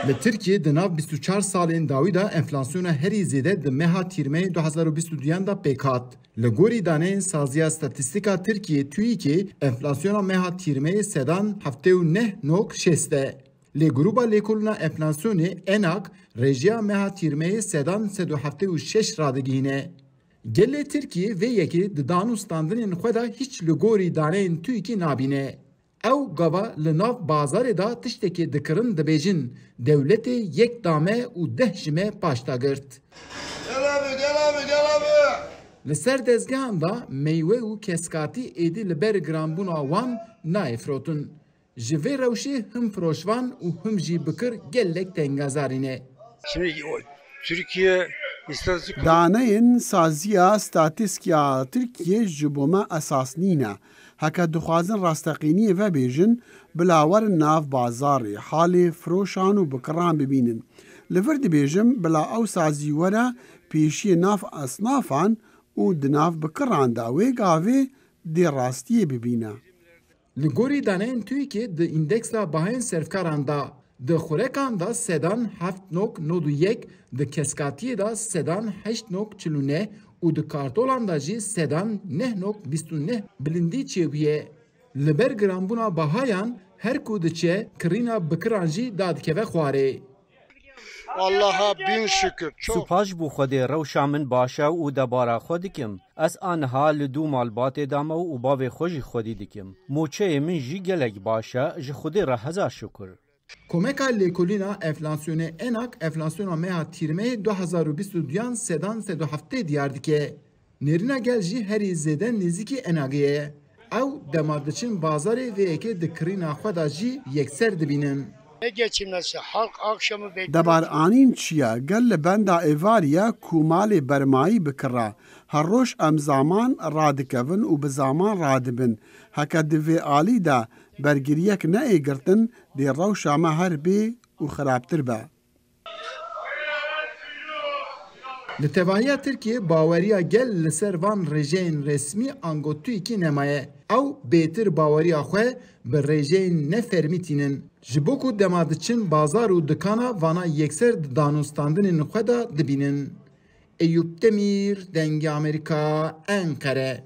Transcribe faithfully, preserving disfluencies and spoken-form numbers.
Li Tirkiyê di nav bîst û çar salên dawî de enflasyona herî zêde di meha Tîrmeyê du hezar û bîst û duyan de pêk hat. Li gorî daneyên Saziya Statîstîka Tirkiyê, TÜİKê, enflasyona meha Tîrmeyê sedan heftê û neh nok şêst e. Lê Grûba Lêkolîna Enflasyonê, ENAK, rêjeya meha Tîrmeyê sedan sed û heftê û şeş radigihîne. Gelê Tirkiyê vê yekê di dan û standinên xwe de hîç li gorî daneyên TÜİKê nabîne. Ew gava li nav bazarê de tiştekê dikirin dibêjin, dewletê yek da me û deh ji me paş da girt. Gel abi, gel abi, gel abi. Li ser dezgehan de meywe û keskatî êdî li ber giranbûna wan nayê firotin. Ji vê rewşê him firoşvan û him jî bikir gelek tengazarî ne. Şimdi o, Türkiye istatistik Daneyên Saziya Statîstîka Tirkiyê ji bo me esas nîne. Heke dixwazin rasteqîniyê vebêjin, bila werin nav bazarê, halê firoşan û bikiran bibînin. Li vir dibêjim, bila ew sazî were pêşiyê nav esnafan û di nav bikiran de wê gavê dê rastiyê bibîne. Li gorî daneyên TÜİKê di îndeksa bahayên serfkaran de, di xurekan de sedan heft nok nod û yek, di keskatiyê de sedan heşt nok çil û neh û di kartolan de jî sedan neh nok bîst û neh bilindî çêbûye. Li ber giranbûna bahayan her ku diçe kirîna bikiran jî dadikeve xwarê. Allah'a bin şükür. Çok. Spas ji bo Xwedê, rewşa min baş e û debara xwe dikim. Ez aniha li dû malbatê de me û bavê xwe jî xwedî dikim. Moçeyê min jî gelek baş e, ji Xwedê re hezar şukur. Komeka Lêkolîna Enflasyonê, ENAK, enflasyona meha Tîrmeyê du hezar û bîst û duyan sedan sed û heftê diyar dike. Nêrîna gel jî herî zêde nêzîkî ENAGê ye. Ew dema diçin bazarê vê yekê di kirîna xwe de jî yekser dibînin. Ne geçinmesi, halk akşamı bekliyor. Debar anîn çi ye? Gel li benda êvarî ye ku malê bermayî bikira. Her roj em zaman radikevin û bi zaman radibin. Heke di vê alî de bergiriyek neyê girtin, dê rewşa me her bê û xirabtir be. Li tevahiya Tirkiyê baweriya gel li ser van rêjeyên resmî ango TÜİKê nemaye. Ew bêtir baweriya xwe bi rêjeyên nefermî tînin. Ji bo ku dema diçin bazar û dikana vana yekser di dan û standinên xwe de dibînin. Eyûp Demîr, Dengê Amerîka, Enqere.